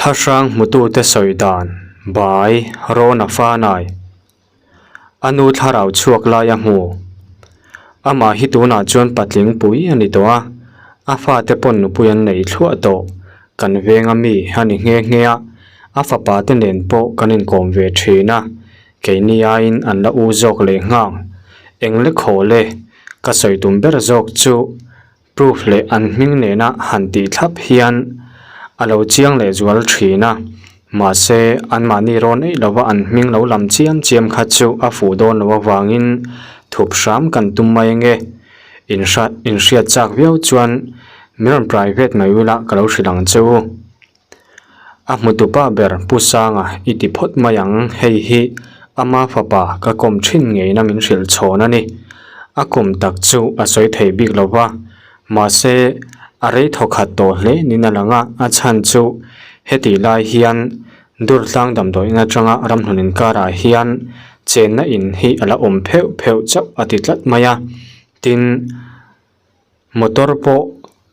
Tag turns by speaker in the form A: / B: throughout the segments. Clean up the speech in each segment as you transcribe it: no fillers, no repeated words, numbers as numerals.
A: Thlahrang hmutute sawi dan, Bai, Rawna Fanai. A nu thlarau chhuak lai a hmu. Amah hi tunah chuan patling pui a ni tawh a, a fate pawn nupui an nei thluah tawh. Kan venga mi a ni nghe nghe a, a fapa te nen pawh kan inkawm ve thin a, keini aiin an la u zawk leh nghang. Eng le khaw le, ka sawi tum ber zawk chu Proof leh an hming nena han tih thlap hian a lo chiang leh zual thin a, mahse anmahni rawn eih lova an hming lo lam chiam chiam kha chu a fuh dawn loh avangin thup hram kan tum mai ange. Inhriat inhriat chak viau chuan min rawn private mai ula ka lo hrilh ang che u. A hmutupa ber Pu Sanga i ti phawt mai ang, hei hi ama fapa ka kawm thin ngeina min hrilh chhawn a ni. A kum tak chu a sawi thei bik lo va, mahse a rei thawkhat tawh hle niin a lang a, a chhan chu hetih lai hian Durtlang damdawiin atanga ramhlun inkarah hian chenna in hi a la awm pheuh pheuh chauh a ti tlat mai a, tin, Motor pawh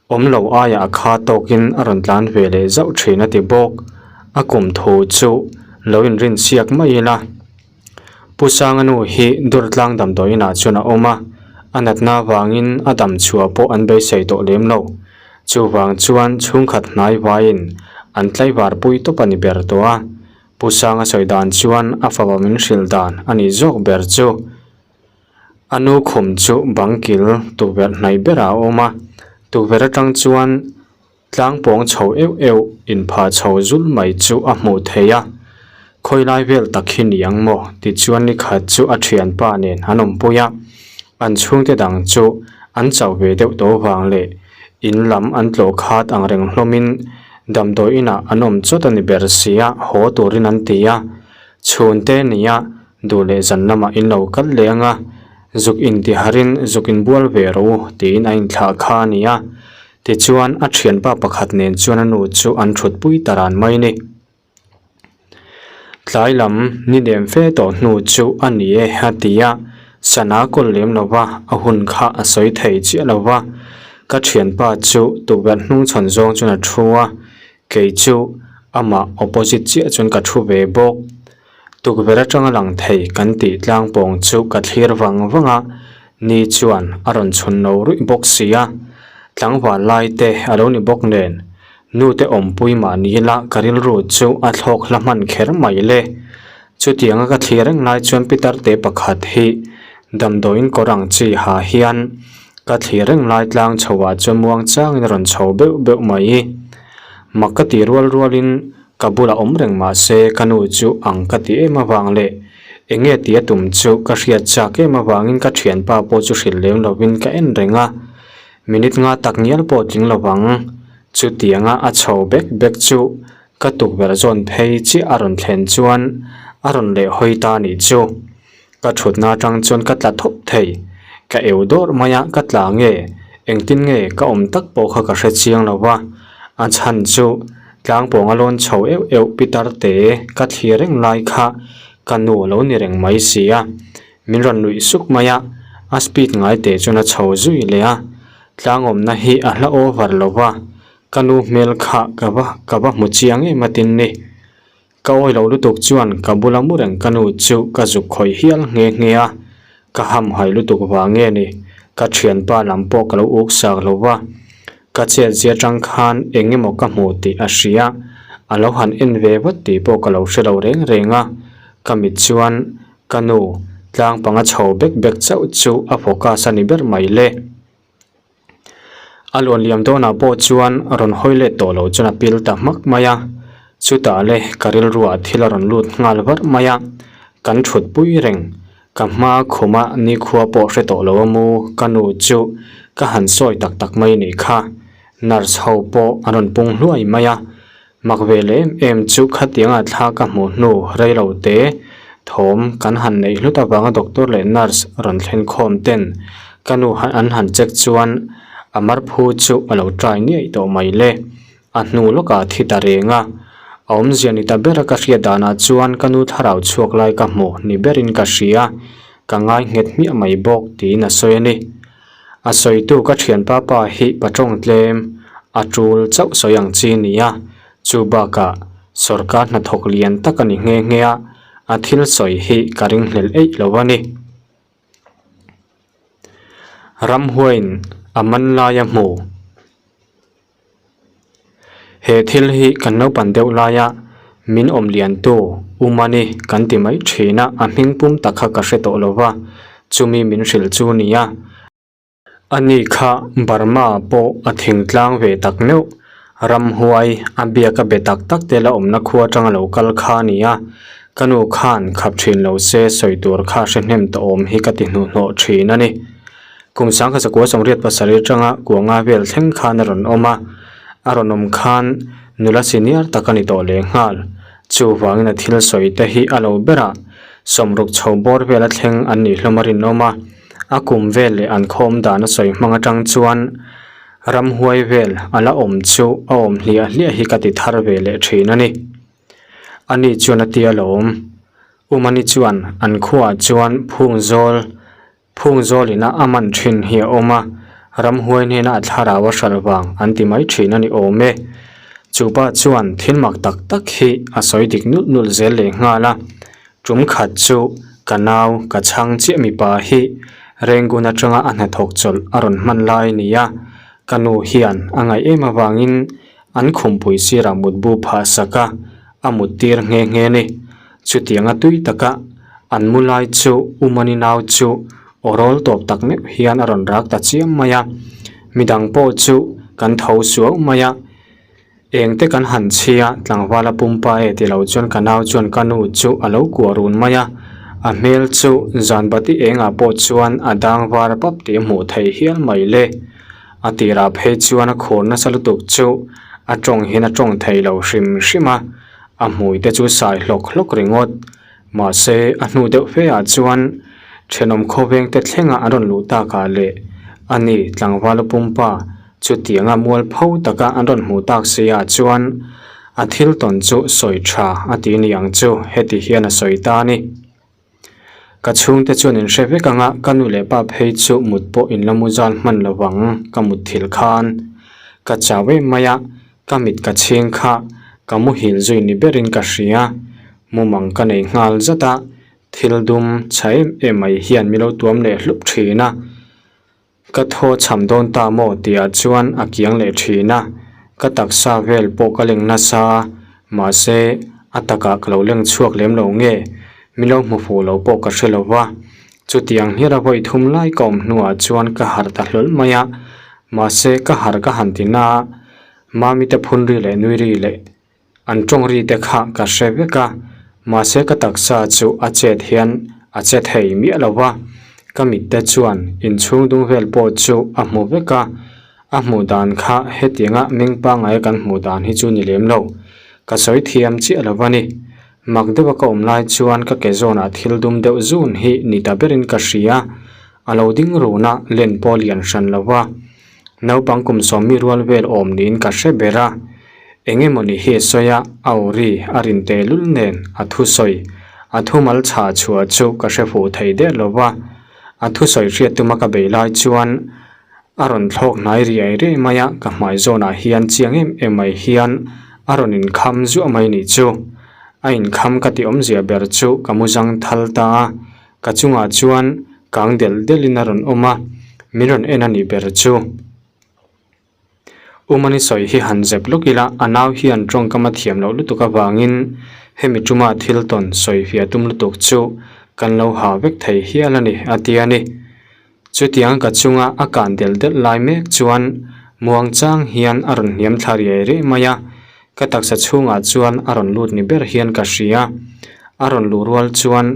A: awm lo aiah a kha tawkin a rawn tlan ve leh zauh thin a ti bawk. A kum thu chu lo inrin siak mai ila. Pu Sanga nu hi Durtlang damdawi inah chuan a awm a, a natna avangin a dam chhuah pawh an beisei tawh lem lo. Chuvang chuan chhungkhat hnai vaiin an tlaivar pui tawp a ni ber tawh a. Pu Sanga sawi dan chuan a fapa min hrilh dan a nih zawk ber chu. A nu khum chu bang kil tukverh hnaih berah a awm a, tukverh atang chuan tlang pawng chho euh euh inphah chho zul mai chu a hmuh theih a, khawi lai vel tak hi ni ang maw tichuan ni khat chu a thianpa nen an awmpui a, an chhungte dang chu an chauh ve deuh tawh vang leh in lam an tlawh khat ang reng hlawmin damdawi inah an awm chawt a ni ber sia haw turin an ti a, chhungte nia Duh leh zan lamah in lo kal leh ang a, zuk in ti harin zuk in bual ve rawh u tiin a inthlah kha a ni a. Tichuan a thianpa pakhat nen chuan a nu chu an thutpui ta ran mai ni. Tlai lam ni nem fe tawh hnu chu a ni e a ti a, sana kawl lem lo va, a hun kha a sawi thei chiah lo va. Ka thianpa chu tukverh hnungchhawn zawng chuan a thu a, kei chu amah opposite chiah chuan ka thu ve bawk. Tukverh atanga lang thei kan tih tlang pawng chu ka thlir vang vang a, ni chuan a rawn chhun no ruih bawk si a, tlangval lai te a lo ni bawk nen, nu te awmpui mah ni ila ka rilru chu a thlawk hla hman kher mai le. Chutianga ka thlir reng lai chuan pitar te pakhat hi damdawiin kawr ang chi ha hian ka thlir reng lai tlang chho ah chuan muang changin a rawn chho beuh beuh mai. Mak ka ti rual rualin Ka bulah awm reng mah se ka nu chu ang ka ti em avang leh eng nge tih a tum chu ka hriat chak em avangin ka thianpa pawh chu hrilh lem lovin ka en reng a, minute nga tak ngial pawh tling lovang. Chutianga a chho bek bek chu ka tukverh zawn phei chiah a rawn thlen chuan a rawn leh hawi ta nih chu. Ka thutna atang chuan ka tla thawp thei. Ka eu dawrh mai a, ka tla nge? Engtin nge ka awm tak pawh kha ka hre chiang lo va. A chhan chu tlangpawnga lawn chho euh euh pitar te ka thlir reng lai kha ka nu a lo ni reng mai si a. Min rawn nuih suk mai a, a speed ngai teh chuan a chho zui leh a. Tlangawmna hi a hla over lo va, ka nu hmel kha ka va ka va hmu chiang em atin ni. Ka awi lo lutuk chuan ka bula mu reng ka nu chu ka zuk khawih hial nghe nghe a, ka hamhaih lutuk vang nge ni, ka thianpa lam pawh ka lo uk sak lo va, ka chet zia tang khan eng emaw ka hmu tih a hria, a lo han en ve vat tih pawh ka lo hre lo reng reng a, ka mit chuan ka nu tlang panga chho bek bek chauh chu a focus a ni ber mai le. A luan liam dawnah pawh chuan rawn hawi let tawh lo chuan a pil ta hmak mai a, chutah le ka rilruah thil a rawn lut nghal var mai a, kan thut pui reng, ka hma khuma nikhua pawh hre tawh lo a mu ka nu chu ka han sawi tak tak mai nih kha, nurse ho pawh an rawn pung hluai mai a, Mak ve leh em em chu khatianga thla ka hmuh hnu rei lo te thawm kan han neih hlut avanga doctor leh nurse rawn thlen khawm ten ka nu an han check chuan a mar phu chu a lo try niaih tawh mai le. A hnu lawkah thi ta reng a, a awmzia ni ta bera ka hriat danah chuan ka nu thlarau chhuak lai ka hmu ni berin ka hria, ka ngai nghet hmiah mai bawk tiin a sawi a ni. A sawitu ka thianpa pa hi patawng tlem a tul chauh sawi ang chi nia, chu bakah. Sorkar hnathawk lian tak a ni nghe nghe a, a thil sawi hi ka ringhlel eih lo a ni. Ramhuaiin a man lai a hmu. He thil hi kan naupan deuh laia min awm liantu U Mani kan ti mai thin a, a hming pum tak kha ka hre tawh lo va, chumi min hrilh chu nia. Ani kha Burma pawh a thingtlang ve tak meuh, ramhuai a biak a be tak tak te la awmna khua atanga lo kal kha a ni a, ka nu khan khap thin lo se sawi tur kha hre hnem tawh awm hi ka ti hnuhnawh thin a ni. Kum sangkhat zakua sawmriat pasarih atanga kuanga vel thleng khan a rawn awm a, a rawn awm khan nula senior tak a ni tawh lehnghal. Chuvangin a thil sawi te hi a lo ber a, sawmruk chho bawr vela thleng an nih hlawm a rinawm a, a kum vel leh an khawm dan a sawi hmang atang chuan ramhuai vel a la awm chu a awm hliah hliah hi ka ti thar ve leh thin a ni. Ani chuan a tia lo awm. Umani chuan an khuaah chuan phung zawl Phung zawl ina a man thin hi a awm a, ramhuai hnena a thlarau a hralh vang an ti mai thin a ni awm e. Chu pa chuan thil mak tak tak hi a sawi dik nulh nulh zel leh nghal a, tum khat chu ka nau ka chhang chiah mipa hi Rengun atanga a hnathawk chawlh a rawn hman lai a ni a, ka nu hian a ngaih em avangin an khumpui sirah mutbu phah sak a, a mut tir nghe nghe a ni. Chutianga tui taka an mu lai chu Umani nau chu aw rawl tawp tak meuh hian a rawn rak ta chiam mai a, midang pawh chu kan tho suau mai a, engte kan han chhia tlangvala pumpa e ti lo chuan ka nau chuan ka nu chu a lo kuah run mai a, a hmel chu zanbati engah pawh chuan a dang var pap tih a hmuh theih hial mai le. A tirah phei chuan a khur nasa lutuk chu a tawng hian a tawng thei lo hrim hrim a. A hmui te chu sai hlawk hlawk ringawt. Mahse, a hnu deuh fe ah chuan thenawm khawveng te thlengah an rawn luh takah leh ani tlangval pumpa chutianga mualpho taka an rawn hmuh tak si ah chuan a thil tawn chu sawi tha a ti ni ang chu heti hian a sawi ta a ni. Ka chhungte chuan in hre vek anga ka nu leh pa phei chu mut pawh in la mu zal hman lo vang ka mut thil khan. Ka chau em mai a, ka mit ka chhing kha ka muhil zui ni berin ka hria. Mumang ka nei nghal zat a, thil dum chha em em mai hian mi lo tuam leh hlup thin a. Ka thaw chham dawn ta maw tihah chuan a kiang leh thin a, ka taksa vel pawh ka leng nasa a, mahse a takah ka lo leng chhuak lem lo nge, min lo hmu fuh lo pawh ka hre lo va. Chutiang hial a vawi thum lai ka awm hnuah chuan ka harh ta hlawl mai a, mahse ka harh ka han ti na a, Mami te phun ri leh nui ri leh An tawng ri te kha ka hre vek a, mahse ka taksa chu a chet hian a che thei miah lo va, ka mit te chuan inchhung dung vel pawh chu a hmu vek a, a hmuh dan kha hetianga meng pangngai kan hmuh dan hi chu ni lem lo, ka sawi thiam chiah lo va ni. Mak deuha ka awm lai chuan ka ke zawnah thil dum deuh zun hi ni ta berin ka hria, a lo ding run a, len pawh lian hran lo va. Naupang kum sawmmi rual vel awm niin ka hre ber a, eng emawni hi a sawi a, a aw ri a rin tehlul nen a thusawi, a thumal chhah chhuah chu ka hre fuh thei der lo va, a thusawi hriat tuma ka bei lai chuan a rawn thlawk hnai riai riai mai a, ka hmai zawnah hian chiang em em mai hian a rawn inkham zuah mai nih chu. A inkham ka tih awmzia ber chu ka mu zang thal ta a, Ka chungah chuan kang delh delhin a rawn awm a, min rawn en a nih ber chu. Umani sawi hi han zep lawk ila, a nau hian tawngkam a thiam loh lutuk avangin hemi tuma thil tawn sawi fiah tum lutuk chu kan lo ha vek thei hial a ni, a ti a ni. Chutiang ka chunga a kan delh delh lai mek chuan muang chang hian a rawn hniam thla riai riai mai a, ka taksa chhungah chuan a rawn lut ni ber hian ka hria. A rawn luh rual chuan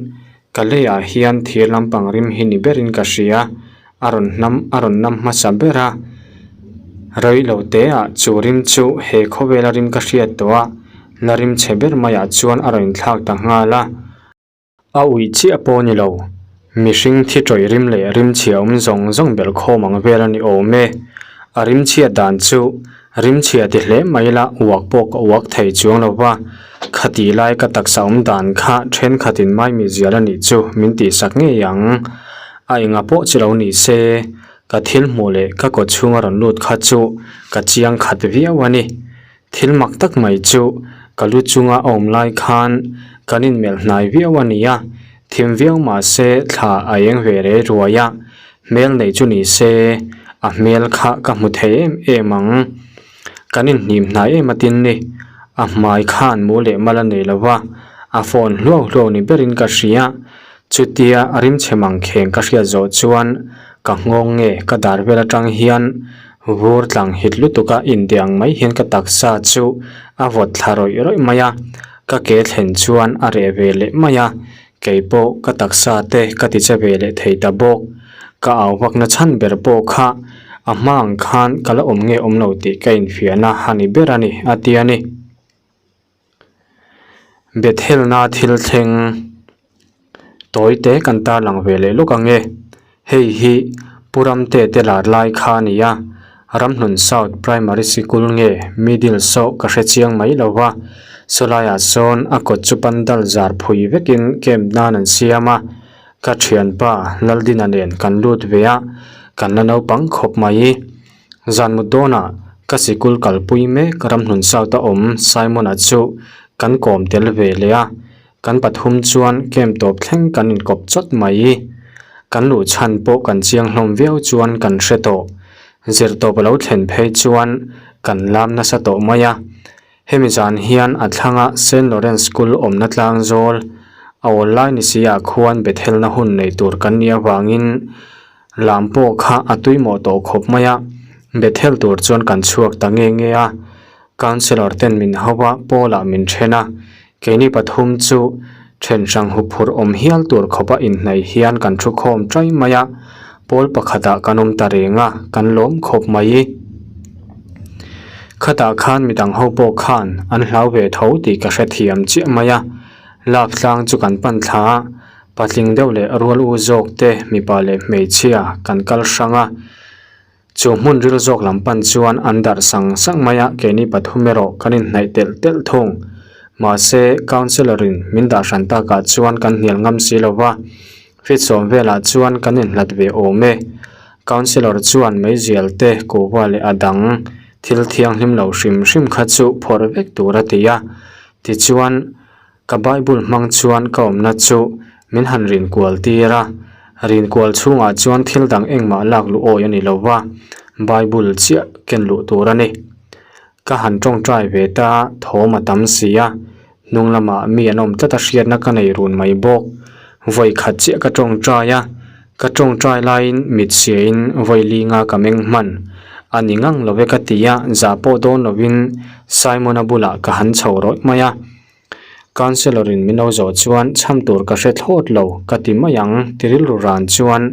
A: ka leiah hian thir lampang rim hi ni berin ka hria, a rawn hnam a rawn nam hmasa ber a. Rei lo teah chu rim chu he khawvela rim ka hriat tawh a, la rim chhe ber maiah chuan a rawn inthlak ta nghal a. A uih chiah pawh ni lo, mihring thi tawih rim leh rim chhia awm zawng zawng belh khawm ang vel a ni awm e. A rim chhiat dan chu rim chhia ti hle mai la uak pawh ka uak thei chuang lo va, khati lai ka taksa awm dan kha thenkhatin maimi zial a nih chu min tihsak ngei ang. A enga pawh chi lo ni se, ka thil hmuh leh ka kaw chhunga rawn lut kha chu ka chiang khat viau a ni. Thil mak tak mai chu. Ka lu chunga a awm lai khan kan inmelh hnai viau a ni a, thim viau mah se thla a eng ve rei ruai a, hmel nei chu ni se a hmel kha ka hmu thei em em ang. Kan inhnim hnai em atin ni, a hmai khan mu leh mal a nei lo va, a phone hluau hluau ni berin ka hria. Chutia a rimchhe mangkheng ka hriat zawh chuan ka nghawng nge ka dar vel atang hian vur tlang hit lutuk a inti ang mai hian ka taksa chu a vawt thla rawih rawih mai a, ka ke thlen chuan a reh ve leh mai a, kei pawh ka taksa te ka ti che ve leh thei ta bawk. Ka au vak na chhan ber pawh kha a hma ang khan ka la awm nge awm lo tih ka infiahna a ni ber a ni a ti a ni. Bethelna thil thleng tawi te kan tarlang ve leh lawk ang e. Hei hi Pu Ramte te lar lai kha a ni a, Ramhlun South Primary Sikul nge Middle saw ka hre chiang mai lo va, sawlaiah sawn a kawt chu pandal zar phui vekin camp nan an siam a, ka thianpa Laldina nen kan lut ve a, kan la naupang khawp mai. Zan mut dawnah ka sikul kalpui mek Ramhlun South a awm Simon-a chu kan kawm tel ve leh a, kan pathum chuan camp tawp thleng kan inkawp chawt mai. Kan luh chhan pawh kan chiang hlawm viau chuan kan hre tawh. Zirtawp a lo thlen phei chuan kan lam nasa tawh mai a. Hemi zan hian a thlanga Saint Lawrence School awmna tlang zawl a awl lai ni si ah khuan Bethelna hun nei tur kan nih avangin Lam pawh kha a tuimawh tawh khawp mai a, Bethel tur chuan kan chhuak ta nge nge a, Councillor ten min hau a, Paul-ah min then a, keini pathum chu then hrang huphurh awm hial tur khawpa inhnaih hian kan thu khawm tai mai a, Paul pakhatah kan awm ta reng a, kan lawm khawp mai. Khatah khan midang ho pawh khan an hlau ve tho tih ka hrethiam chiah mai a, lap tlang chu kan pan thla a, Patling deuh leh rual u zawk te mipa leh hmeichhia kan kal hrang a, chu hmun ril zawk lam pan chuan an darh sang sang mai a, keini pathum erawh kan inhnaih telh telh thung. Mahse, councellor in min dah hran takah chuan kan hnial ngam si lo va, fit sawm velah chuan kan inhlat ve awm e. Councellor chuan meizial te kuhva leh a dang thil thianghlim lo hrim hrim kha chu phawrh vek tur a ti a, tichuan, Ka Bible hmang chuan ka awmna chu min han rin kual tir a, rin kual chhungah chuan thil dang engmah lak luh awi a ni lo va, Bible chiah ken luh tur a ni. Ka han tawngtai ve ta, thawm a tam si a, hnung lamah mi an awm tlat a hriatna ka nei run mai bawk. Vawi khat chiah ka tawngtai a, ka tawngtai laiin mit siain vawi linga ka meng hman. A ni ngang lo ve ka ti a, zah pawh dawn lovin Simon-a bulah ka han chho rawih mai a. Councellor in min lo zawh chuan chham tur ka hre thlawt lo ka ti mai ang ti rilru ran chuan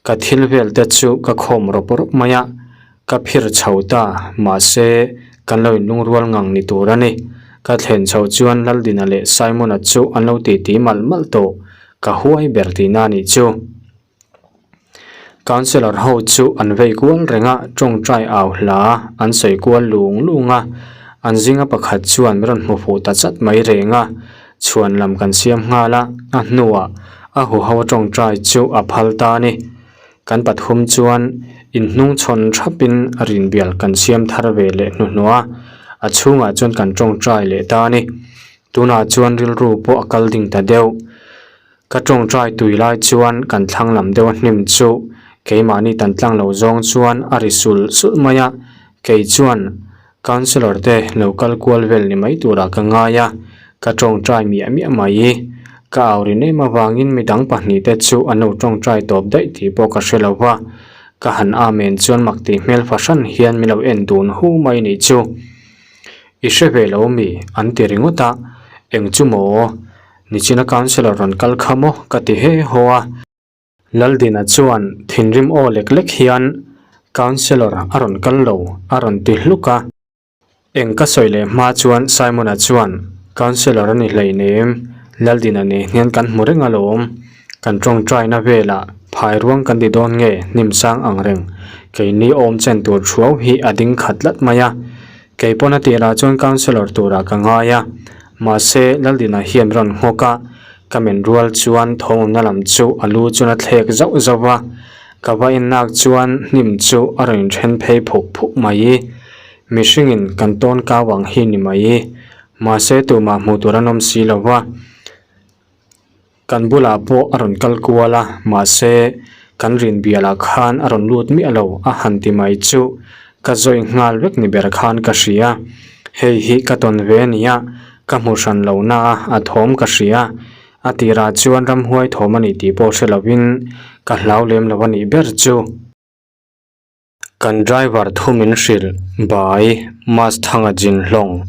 A: ka thil vel te chu ka khawm rawp rawp mai a, ka phir chho ta mahse kan lo inlungrual ngang ni tur a ni. Ka thlen chho chuan Laldina leh Simon-a chu an lo titi malh malh tawh, ka huai ber tihna a nih chu. Councellor ho chu an vei kual reng a, tawngtai au hla an sawi kual lung lung a, an zinga pakhat chuan min rawn hmu fuh ta chat mai reng a, chhuan lam kan siam nghal a, a hnuah a huho a tawngtai chu a phal ta a ni. Kan pathum chuan inhnung chhawn thapin rinbial kan siam thar ve leh hnuhnawh a, a chhungah chuan kan tawngtai leh ta a ni. Tunah chuan rilru pawh a kal ding ta deuh. Ka tawngtai tui lai chuan kan thlang lam deuh a hnim chu keimahni tan tlang lo zawng chuan a ri sulh sulh mai a, kei chuan councellor te lo kal kual vel ni mai turah ka ngai a, ka tawngtai miah miah mai. Ka au rin em avangin midang pahnihte chu an lo tawngtai tawp daih tih pawh ka hre lo va, ka han amen chuan mak tih hmel fahran hian min lo en dun hu mai nih chu. I hre ve lo mi? an ti ringawt a, eng chu maw? Nichina councellor rawn kal kha maw ka ti he haw a. Laldina chuan thinrim aw lek lek hian councellor a rawn kal lo a rawn ti hluk a. Eng ka sawi leh hma chuan Simon-a chuan councellor a ni hleinem, Laldina nen hian kan hmu reng alawm, kan tawngtaina velah phai ruang kan ti dawn nge hnimsang ang reng keini awm chen tur thuau hi a ding khat tlat mai a. Kei pawn a tirah chuan councellor turah ka ngai a, mahse Laldina hian rawn nghawk a, ka men rual chuan thawmna lam chu a lu chuan a thlek zauh zauh va, ka va innak chuan hnim chu a rawn inthen phei phuk phuk mai. Mihringin kan tawn kau ang hi ni mai. Mahse tumah hmuh tur an awm si lo va. Kan bulah pawh a rawn kal kual a, mahse kan rin bialah khan a rawn lut miah lo a han ti mai chu ka zawi nghal vek ni ber khan ka hria. Hei hi ka tawn ve a nia, ka hmu hran lo na a, a thawm ka hria. A tirah chuan ramhuai thawm a ni tih pawh hre lovin ka hlau lem lo a nih ber chu. Kan driver thu min hrilh by Mas Thanga Jin Hlawng.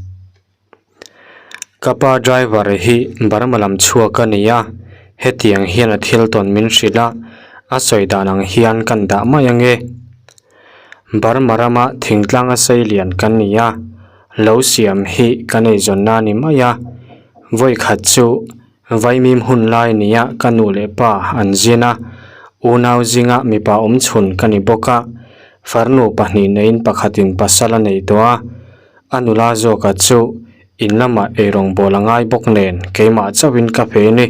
A: Ka pa driver hi Burma lam chhuak a ni a, hetiang hian a thil tawn min hrilh a, a sawi dan ang hian kan dah mai ange. Burma rama thingtlanga sei lian kan ni a, lo siam hi kan eizawnna a ni mai a, vawi khat chu Vaimim hun lai nia ka nu leh pa an zin a, unau zinga mipa awm chhun ka ni bawk a, farnu pahnih neiin pakhatin pasal a nei tawh a, a nula zawka chu in lamah eirawng bawl a ngai bawk nen keimah chauhin ka pe ni.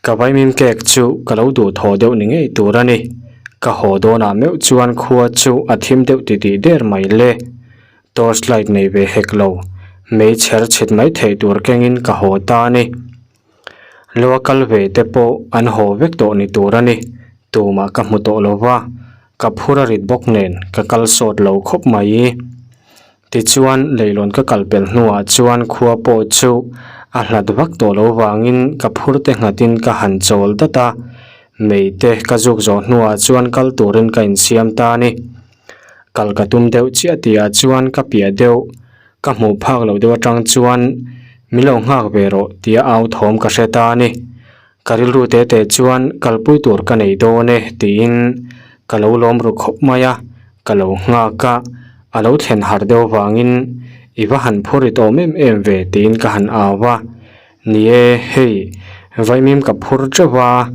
A: Ka vaimim cake chu ka lo duhthawh deuh ni ngei tur a ni, ka haw dawnah meuh chuan khua chu a thim deuh titih der mai le. Torch light nei ve hek lo, mei chher chhit mai theih tur kengin ka haw ta a ni. Lo a kal ve te pawh an haw vek tawh ni tur a ni, tumah ka hmu tawh lo va, ka phur a rit bawk nen ka kal sawt lo khawp mai. Tichuan leilawn ka kal pel hnuah chuan khua pawh chu a hlat vak tawh lo vangin ka phur te nghatin ka han chawl dat a, mei te ka zuk zawh hnuah chuan kal turin ka insiam ta a ni. Kal ka tum deuh chiah tihah chuan ka piah deuh, ka hmuh phak loh deuh atang chuan min lo nghak ve rawh tia au thawm ka hre ta a ni. Ka rilru te te chuan kalpui tur ka nei dawn e tiin ka lo lawm ru khawp mai a, ka lo nghak a, a lo thlen har deuh vangin i va han phur rit awm em em ve tiin ka han au a. Ni e, hei, vaimim ka phur teuh a,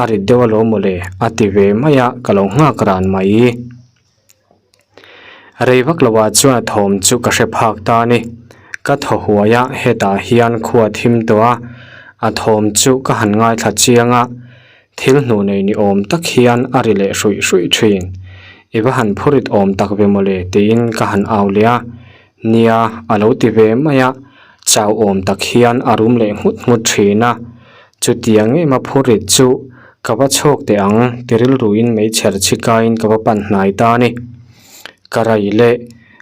A: a rit deuh alawm mawle, a ti ve mai a, ka lo nghak ran mai. Rei vak lovah chuan a thawm chu ka hre phak ta a ni. Ka thaw huai a, hetah hian khua thim tawh a, a thawm chu ka han ngaithla chiang a, thil hnuh nei ni awm tak hian a ri leh hruih hruih thin. I va han phurit awm tak ve mawle tiin ka han au leh a, Nia, a lo ti ve mai a, chau awm tak hian a rum leh nghut nghut thin a. Chutiang ema phurit chu ka va chhawk teh ang ti rilruin meichher chhikaiin ka va pan hnai ta a ni. Ka rai leh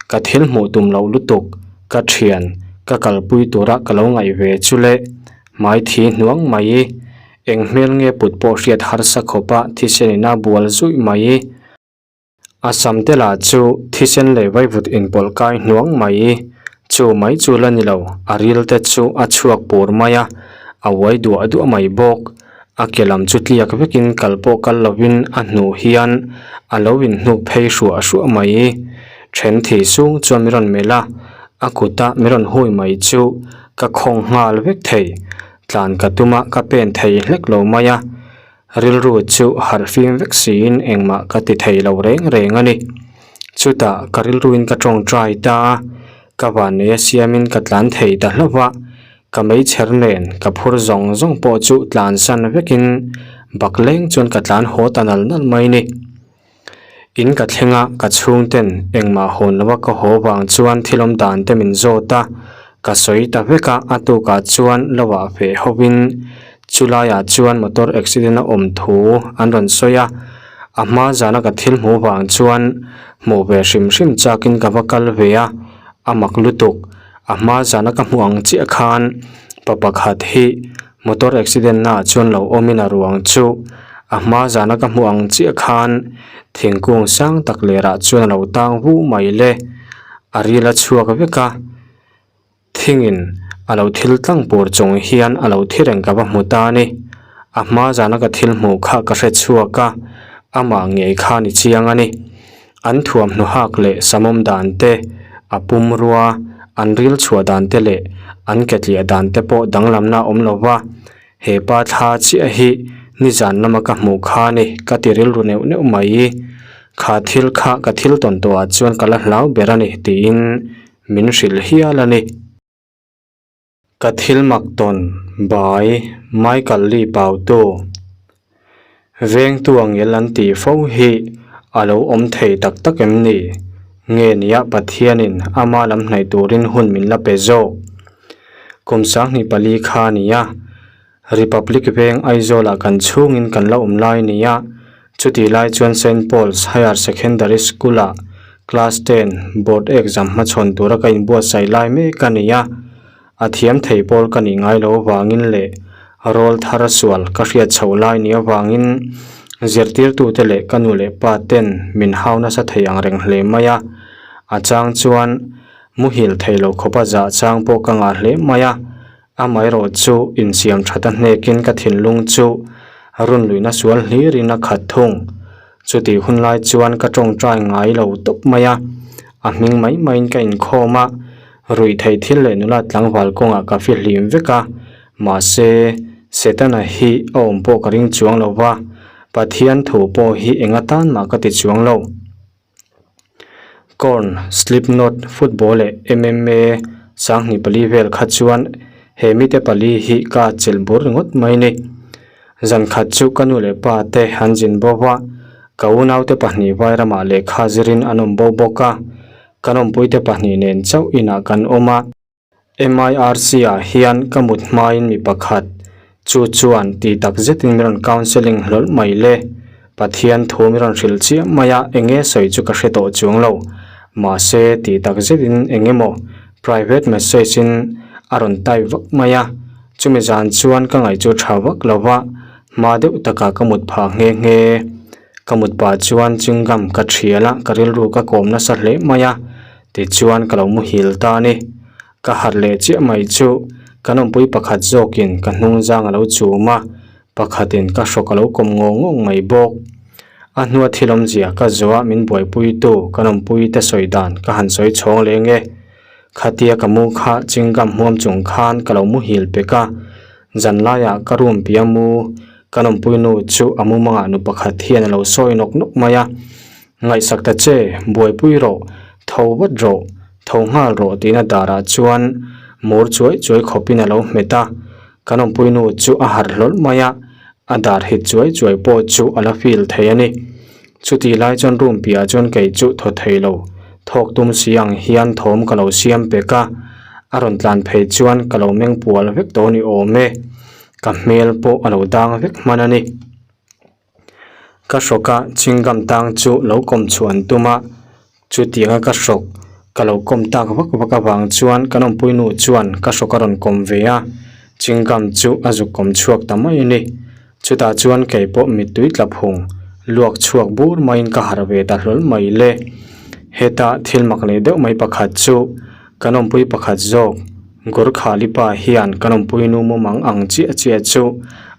A: ka thil hmuh tum loh lutuk ka thian ka kalpui tura ka lo ngaih ve chu le hmai thi hnuang mai. Eng hmel nge put pawh hriat harsa khawpa thisen in a bual zuih mai. A sam te lah chu thisen leh vaivut inpawlh kai hnuang mai. Chu mai chu la ni lo, a ril te chu a chhuak pur mai a, a uai duah duah mai bawk. A ke lam chu tliak vekin kal pawh kal lovin a hnuh hian a lo inhnuk phei hruah hruah mai. Then thi sung chuan min rawn melh a, a kuta min rawn hui mai chu ka khawng nghal vek thei. Tlan ka tum a, ka pen thei hlek lo mai a. Rilru chu harh fim vek siin engmah ka ti thei lo reng reng a ni. Chutah ka rilruin ka tawngtai ta a, ka vanneia siamin ka tlan thei ta hlauh va, ka meichher nen ka phur zawng zawng pawh chu tlan san vekin bak leng chuan ka tlan haw ta nal nal mai ni. In ka thleng a, ka chhungten engmah hawn lova ka haw vang chuan thil awm dan te min zawt a, ka sawi ta vek a, a tukah chuan lo ah ve hovin chulaiah chuan motor accident a awm thu an rawn sawi a, a hma zana ka thil hmuh vang chuan hmuh ve hrim hrim chakin ka va kal ve a, a mak lutuk, a hma zana ka hmuh ang chiah khan pa pakhat hi Motor accident naah chuan lo awmin a ruang chu a hma zana ka hmuh ang chiah khan thingkung sang tak lerah chuan a lo tang vu mai le. A ril a chhuak vek a, thingin a lo thil tlang pur chung hian a lo thi reng ka va hmu ta a ni. A hma zana ka thil hmuh kha ka hre chhuak a, amah ngei kha ni chiang a ni. An thuamhnaw hak leh samawm dan te, a pumrua, an ril chhuah dan te leh an ketliah dan te pawh danglamna a awm lo va, he pa thla chiah hi nizan lama ka hmuh kha a ni ka ti rilru neuh neuh mai. Kha thil kha ka thil tawn tawhah chuan ka la hlau ber a ni tiin min hrilh hial a ni. Ka thil mak tawn bai Michael Lee Pautu Vengtu angel an tih fo hi a lo awm thei tak tak em ni? Nge nia Pathianin ama lam hnaih turin hun min la pe zawk. Kum 2004 kha a ni a, Republic Veng Aizawlah kan chhungin kan la awm lai a ni a, chutih lai chuan Saint Paul's Higher Secondary School-ah Class ten board exam hmachhawn tura ka inbuatsaih lai mek a ni a, a thiam thei pawl ka nih ngai loh avangin leh rawl thar sual ka hriat chhoh lai nih avangin zirtirtute leh ka nu leh pa ten min hau nasa thei ang reng hle mai a, a chang chuan muhil thei lo khawpa zah chang pawh ka ngah hle mai a, amaherawh chu insiam that a hnekin ka thinlung chu runluihna sual hlirin a khat thung. Chutih hun lai chuan ka tawngtai ngai lo tawp mai a, a hming mai maiin ka inkhawm a, ruih theih thil leh nula tlangval kawngah ka fihlim vek a, mahse, Setana hi a awm pawh ka ring chuang lo va, Pathian thu pawh hi eng atan mah ka ti chuang lo. Korn, Slipknot, Football leh MMA 2004 vel kha chuan he mite pali hi ka chelh bur ringawt mai ni. Zan khat chu ka nu leh pa te an zin bo va, ka unaute pahnih vairamah lehkha zirin an awm bo bawk a, kan awmpuite pahnih nen chauh inah kan awm a. MIRC ah hian ka mut hmain mi pakhat chu chuan tih tak zetin min rawn counselling hlawlh mai le. Pathian thu min rawn hrilh chiah mai a, eng nge sawi chu ka hre tawh chuang lo. Mahse tih tak zetin eng emaw private message in a rawn type vak mai a. Chumi zan chuan ka ngaih chu tha vak lo va, hma deuh takah ka mut phah nghe nghe. Ka mut pah chuan chingam ka thial a, ka rilru ka kawm nasa hle mai a, tichuan ka lo muhil ta a ni. Ka harh leh chiah mai chu kan awmpui pakhat zawkin ka hnungzang a lo chum a, pakhatin ka hrawk a lo kawm ngawng ngawng mai bawk. A hnua thil awmzia ka zawh a min buaipuitu kan awmpui te sawi dan ka han sawi chhawng leng e. Khatia ka mu kha chingam hmuam chung khan ka lo muhil pek a, zan laiah ka room piah mu kan awmpui nu chu a mumangah nu pakhat hian a lo sawi nawk nawk mai a, Ngaihsak ta che, buaipui rawh, tho vat rawh, tho nghal rawh tihna darah chuan mur chuai chuai khawpin a lo hmet a, kan awmpui nu chu a harh hlawlh mai a, a dar hit chuai chuai pawh chu a la feel thei a ni. Chutih lai chuan room piahah chuan kei chu thaw thei lo, thawk tum si ang hian thawm ka lo siam pek a, a rawn tlan phei chuan ka lo meng pual vek tawh a ni awm e, ka hmel pawh a lo dang vek hman a ni. Ka hrawk a, chingam tang chu lo kawm chhuah an tum a, chutianga ka hrawk ka lo kawm tak vak vak avang chuan kan awmpui nu chuan ka hrawk a rawn kawm ve a, chingam chu a zuk kawm chhuak ta mai a ni. Chutah chuan kei pawh mittui tla phung luak chhuak bur maiin ka harh ve ta hlawl mai le. Heta thil mak leh deuh mai pakhat chu kan awmpui pakhat zawk Gurkhali pa hian kan awmpui nu mumang ang chiah chiah chu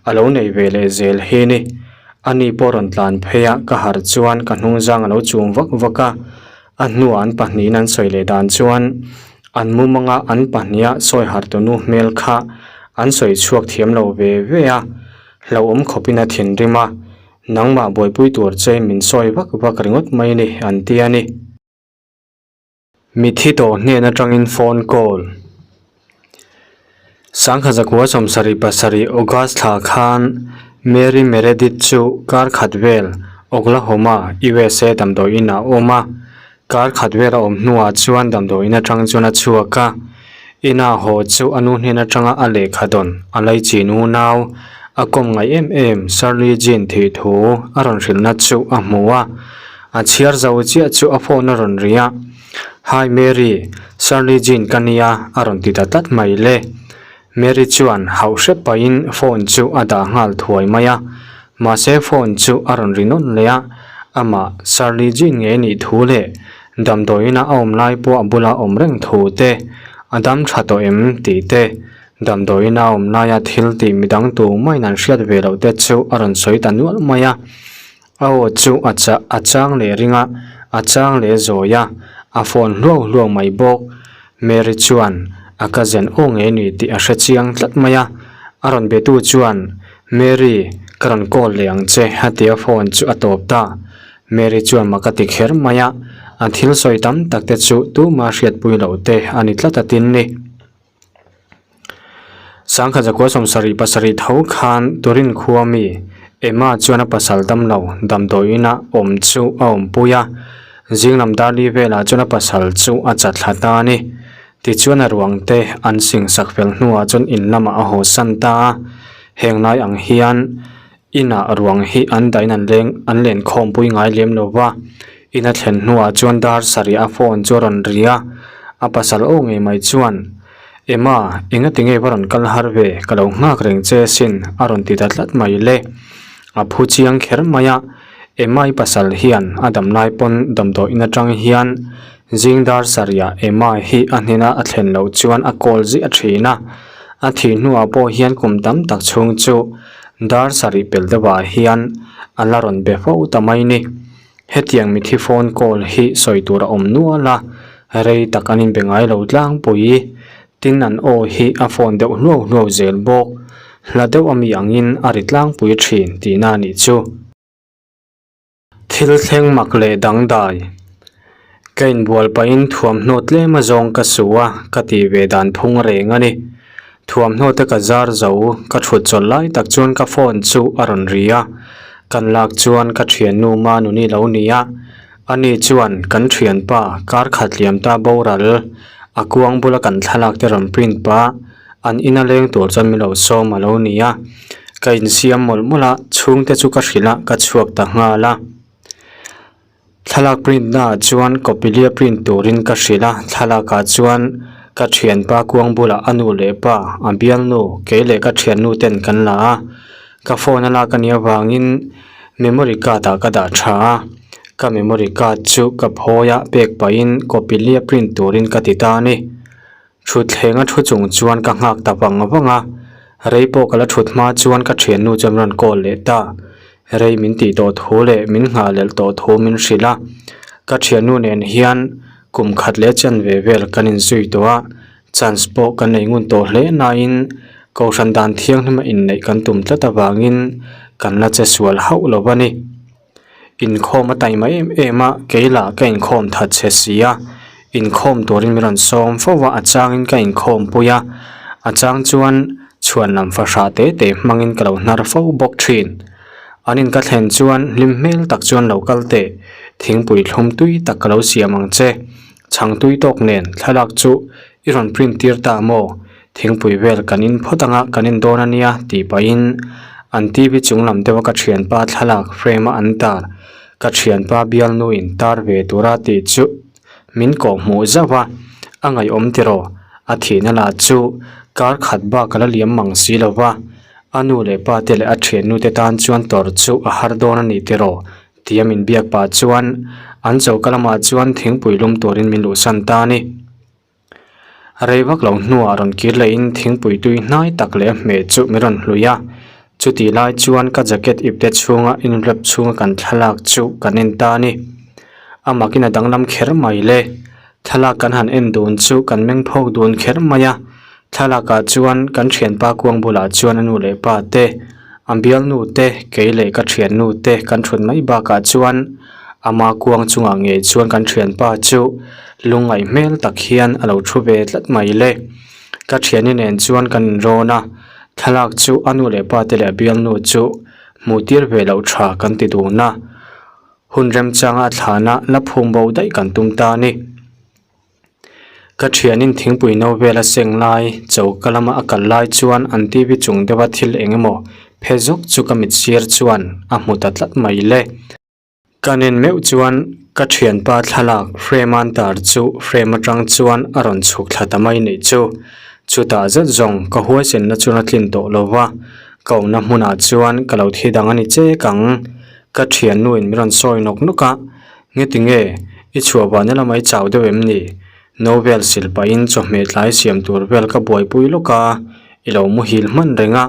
A: a lo nei ve leh zel hi ni. Ani pawh rawn tlan phei a, ka harh chuan ka hnungzang a lo chum vak vak a. A hnuah an pahnihin an sawi leh dan chuan an mumanga an pahniha sawi harh tu nu hmel kha an sawi chhuak thiam lo ve ve a, hlauhawm khawpin a thinrim a, nangmah buaipui tur che min sawi vak vak ringawt mai ni an ti a ni. Mithi tawh hnen atangin phone call. Sangkha 1977 August thla khan Mary Meredith chu kar khat vel Oklahoma, USA damdawiin ah a awm a. Kar khat vel a awm hnuah chuan damdawiin atang chuan a chhuak a. Ina haw chu a nu hnen atanga a lehkha dawn a laichin unau a kawm ngaih em em Shirley Jean thih thu a rawn hrilhna chu a hmu a. A chhiar zo chiah chu a phone a rawn ri a, Hi Mary, Shirley Jean ka nia a rawn ti ta tlat mai le. Mary chuan hauh hrep pahin phone chu a dah nghal thuai mai a, mahse phone chu a rawn ri nawn leh a, amah Shirley Jean ngei nih thu leh damdawiin a awm lai pawh a bula awm reng thu te, a dam tha tawh em tih te, damdawiin a awm laia thil tih midang tumah in an hriat ve loh te chu a rawn sawi ta nual mai a. A aw chu a chah a chang leh ring a, a chang leh zawi a, a phone hluau hluau mai bawk. Mary chuan a cousin aw ngei ni tih a hre chiang tlat mai a, a rawn betu chuan, Mary, ka rawn call leh ang che a ti a phone chu a tawp ta. Mary chuan mak a ti kher mai a, a thil sawi tam tak te chu tuma hriatpui loh te a ni tlat a tin ni. 1977 tho khan Turin khua mi Emma chuan a pasal damlo damdawiin a awm chu a awmpui a, zinglam darli velah chuan a pasal chu a chat thla ta a ni. Tichuan a ruang te an sing sak fel hnuah chuan in lamah a haw san ta a, heng lai ang hian inah ruang hi an dahin an leng an len khawmpui ngai lem lo va, in a thlen hnuah chuan dar sarih a phone chu a rawn ri a, a pasal aw ngei mai chuan, Emma, engati nge va rawn kal har ve, ka lo nghak reng che asin a rawn ti ta tlat mai le. A phu chiang kher mai a, Emma i pasal hian a dam lai pawn damdawiin atang hian zing dar sarihah Emma hi a hnena a thlen loh chuan a call ziah thin a. A thih hnuah pawh hian kum tam tak chhung chu dar sarih pel deuhah hian a la rawn be fo ta mai ni. Hetiang mithi phone call hi sawi tur a awm nual a, rei tak an inbe ngai lo tlangpui. Tin an aw hi a phone deuh hluau hluau zel bawk. Hla deuh ami angin a ri tlangpui thin tihna a nih chu. Thil thleng mak leh dangdai. Ka inbual pahin thuamhnaw tlem azawng ka su a, ka tih ve dan phung reng a ni. Thuamhnaw te ka zar zo, ka thut chawlh lai tak chuan ka phone chu a rawn ri a, kan lak chuan ka thiannu Manuni lo ni a, ani chuan kan thianpa kar khat liam ta boral, a kuang bula kan thlalak te rawn print pah, an ina leng tur chuan min lo sawm a lo ni a, ka insiam mawlh mawlh a, chhungte chu ka hrilh a, ka chhuak ta nghal a. Thlalak print naah chuan copy lia print turin ka hrilh a, thlalakah chuan ka thianpa kuang bulah a nu leh pa, a bialnu, kei leh ka thiannu ten kan la a, ka phone a lak a nih avangin memory card ah ka dah tha a, ka memory card chu ka phawi a pek pahin copy lia print turin ka ti ta a ni. Thutthleng a thu chung chuan ka nghak ta vang vang a, rei pawh ka la thut hma chuan ka thiannu chuan min rawn call leh ta. Rei min tih tawh thu leh min nghah lelh tawh thu min hrilh a, ka thiannu nen hian kum khat leh chan ve vel kan inzui tawh a, chance pawh kan nei ngun tawh hle nain Kohhran dan thianghlima inneih kan tum tlat avangin kan la che sual hauh lo va ni. Inkhawm a taima em em a, kei lah ka inkhawm that che si a, inkhawm turin min rawn sawm fo va, a changin ka inkhawm pui a, a chang chuan chhuan lam fahrah te te hmangin ka lo hnar fo bawk thin. An in ka thlen chuan hlim hmel tak chuan lo kal teh, thingpui thlum tui tak ka lo siam ang che, chhang tui tawk nen thlalak chu i rawn print tir ta maw? Thingpui vel kan in phawt anga kan in dawn a nia tih pahin an TV chung lam deuha ka thianpa thlalak frame a an tar ka thianpa bialnu in tar ve tura tih chu min kawh hmuh zauh a, a ngaihawm tiraw a thihna lah chu kar khat bak a la liam mang si lo va, a nu leh pa te leh a thiannu te tan chuan tawrh chu a har dawn a ni tiraw tia min biak pah chuan an choka lamah chuan thingpui lum turin min luhsan ta a ni. Rei vak lo hnuah rawn kir lehin thingpui tui hnai tak leh a hmeh chu min rawn hlui a, chutih lai chuan ka jacket ipte chhunga inrep chhunga kan thlalak chu kan en ta a ni. A makin a danglam kher mai le, thlalak kan han en dun chu kan meng phawk dun kher mai a, thlalakah chuan kan thianpa kuang bulah chuan a nu leh pa te, a bialnu te, kei leh ka thiannu te kan thut mai bakah chuan Ama kuang chungah ngei chuan kan thianpa chu lungngaih hmel tak hian a lo thu ve tlat mai le. Ka thiani nen chuan kan inrawn a, thlalak chu a nu leh pa te leh a bialnu chu hmuh tir ve loh tha kan ti dun a, hun remchanga a thlana la phum bo daih kan tum ta a ni. Ka thianin thingpui no vel a seng lai, choka lama a kal lai chuan an TV chung deuha thil eng emaw phe zawk chu ka mit sir chuan a hmu ta tlat mai le. Ka nen meuh chuan ka thianpa thlalak frame an tar chu frame atang chuan a rawn chhuk thla ta mai nih chu. Chutah zet zawng ka huaisenna chuan a tlin tawh lo va, ka awmna hmunah chuan ka lo thi dang a ni chek ang. Ka thiannuin min rawn sawi nawk nawk a, Ngeti nge, i chhuah vana lamah i chau deuh em ni? No vel sil pahin chawhmeh tlai siam tur vel ka buaipui lawk a, i lo muhil hman reng a,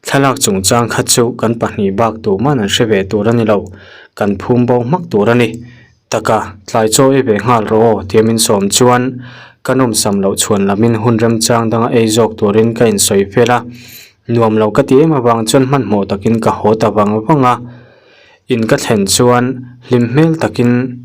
A: thlalak chungchang kha chu kan pahnih bak tuman an hre ve tur a ni lo, kan phum bo hmak tur a ni. Taka, tlai chaw ei ve nghal rawh aw tia min sawm chuan ka nawmsam loh chhuan lamin hun remchang danga ei zawk turin ka insawi fel a, nuam lo ka ti em avang chuan hmanhmawh takin ka haw ta vang vang a. In ka thlen chuan hlim hmel takin.